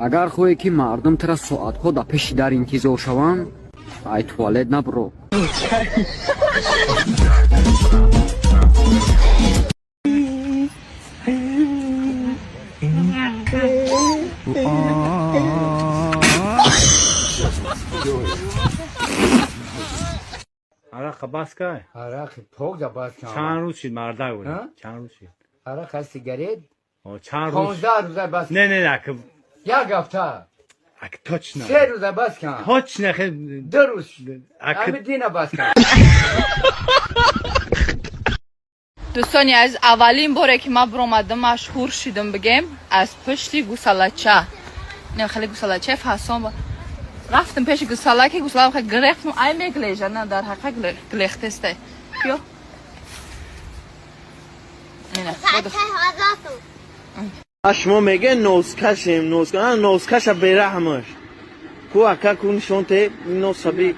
Агар хоҳе, ки мардум тура соатҳо дар пеши дар интизор шаванд, ай туалет набуро. Арақа бас кай? Арақи пок да бас кам. Чанд рӯз шид, мардак? Ҳа? Чанд рӯз шид? Арақ аз сигарет. О, чанд рӯз? 15 рӯза бас. Не, не, не, як ҳафта. Ак точно. 3 рӯза бас кам. Точно хе. 2 рӯз. Ак ҳами дина бас кам. Дӯстони азиз, аввалин боре ки ман биромадам, машҳур шидам, бигем, аз пушти гусалача. Не, хеле гусалача фасон ба рафтам пеши гусала, ки гусала хеле гирехтам, ай меглежа, на, дар ҳақиқат глехтесте. Биё. Ина, бодо. Шумо меге нозкашем, нозка, нозкаша бераҳмаш ку, ака, ку нишонте носаби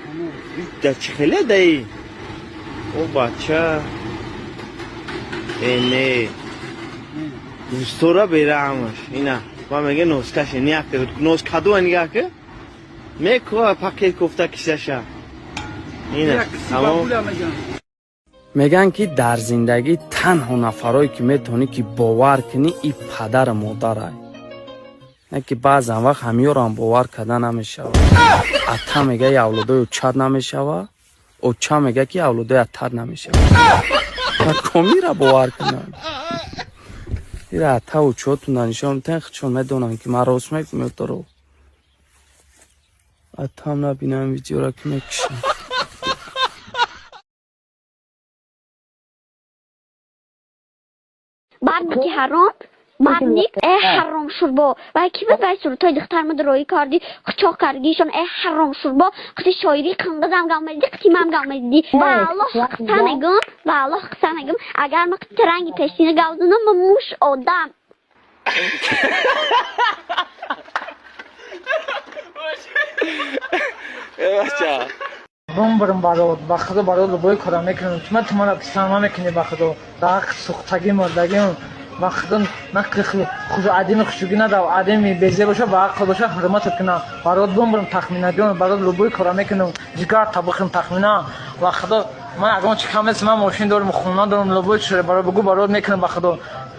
да чӣ хеле даи о бача, э не, дӯстора бераҳмаш ина ма меге нозкаше ниака ноз кадуа нигаҳ ки мекува пакет кофта кисаша ина тамом. Мегӯянд, ки дар зиндагӣ танҳо нафарое, ки метавонӣ, ки бовар кунӣ, и падару модарай. Не ки баъзан вақт ҳамёрам бовар карда намешавад. Ата мега, авлодои очат намешава, оча мега, ки авлодои атат намешава. Ва комира бовар кунам? Ира ата очотуна нишон метен, худшон медонанд, ки ман рост мегӯм ё дурӯғ. Атам набинам видеора, ки мекушам. Барники ҳаром, барник, э ҳаром шурбо, вай ки буд, вай сурудҳои духтарма роӣ кардӣ, қучоқ кардгишон, э ҳаром шурбо, қити шоирӣ қинғизам гамедӣ, қити мам гамедӣ. Ва Аллоҳ қисса мегум, ва Аллоҳ қисса мегум, агар ма қити ранги пешина гавзунам, ма муш одам. Бача. Бомбарам барод, ба худо, барод, любой кора мекунам. Ту ман ту мара писанд намекунӣ, ба худо. Дар ҳаққи сӯхтагӣ мурдагим, ба худо, нақли хуш адими хушугӣ надав, адими безе боша, ба ҳаққи боша, ҳурматат кунам. Барод, бомбарам, тахминаҷон, барод, любой кора мекунам. Ҷигар табухим, тахмина. Ба худо, ман ягон чи кам нест, ман мошин дорам, хона дорам, любой чи барод бугу, барод, мекунам, ба худо.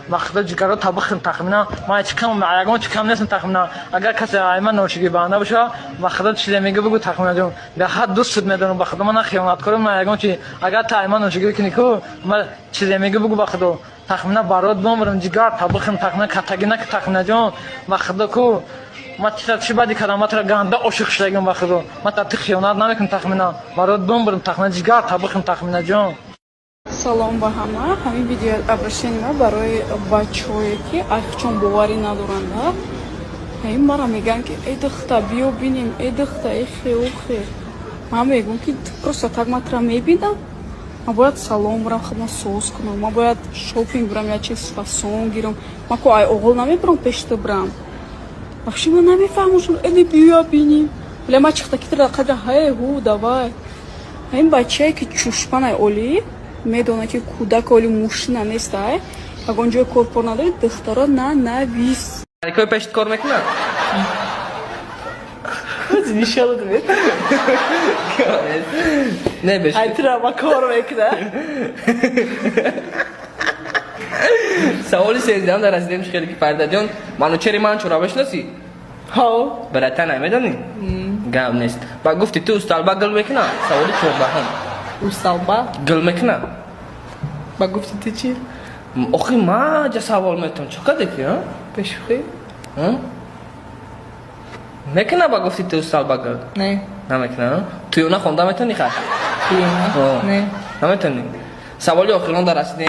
Ба худо, ҷигаро табухим, тахмина. Ман чи кам, ягон чи кам нестам, тахмина. Агар касе ай ман ношигӣ банда боша, ба худо, чизе мегӯ, бугу, тахминаҷон. Ба ҳад дӯстат медорам, ба худо, ман на хиёнаткорам, на ягон чи. Агар та ай ман ношигӣ кунӣ ку, ман чизе мегӯ, бугу, ба худо. Тахмина, барод, бомбарам, ҷигар табухим, тахмина, катагӣ наки, тахминаҷон. Ба худо ку, ман тира чӣ бадӣ кардам, ман тира ганда ошиқ шудагим, ба худо. Ман та ти хиёнат намекунам, тахмина. Барод, бомбарам, тахмина, ҷигар табухим, тахминаҷон. Салом ба ҳама. Ҳамин видео обращение ма барои бачаҳое, ки айхчон боварӣ надоранд. Ҳамин мара мегӯянд, ки э духта, биё бинем, э духта, э хе, ухе. Ман мегӯм, ки просто так ман тура мебинам, ман бояд салом бурам, худма соз кунам, ман бояд шопинг бурам, як чиз фасон гирам. Ман ку ай оғол намебурам пеши ту бурам. Вообще ман намефаҳмам, эли биё бинем. Вале ман чихта ки тура қадра ҳай ҳу давай. Ҳамин бачае, ки чушпанай, олӣ медонад, ки кӯдак оли мушина нестай, ягон ҷои корпор надоред, духтаро на навис. Кой пешт кор мекунад? Нишон дед. Не беш. Ай тра кор мекунад. Саволи 13-ам дар расидем, хеле ки Фардаҷон, Манучери Манчура бишносӣ? Ҳо. Барата намедонӣ? Гап нест. Ба гуфти ту усталба гул мекунад? Саволи 14-ам. Усталба? Гул мекунад? Ба гуфти ту чӣ? Охи ма ҷа савол метон. Чӣ каде ки, а? Бешӯхӣ? Мекуна ба гуфти ту усталба гул? Не. Намекуна, а? Туёна хонда метонӣ хай? Туёна? Не. Наметонӣ. Саволи охирон дар расидем.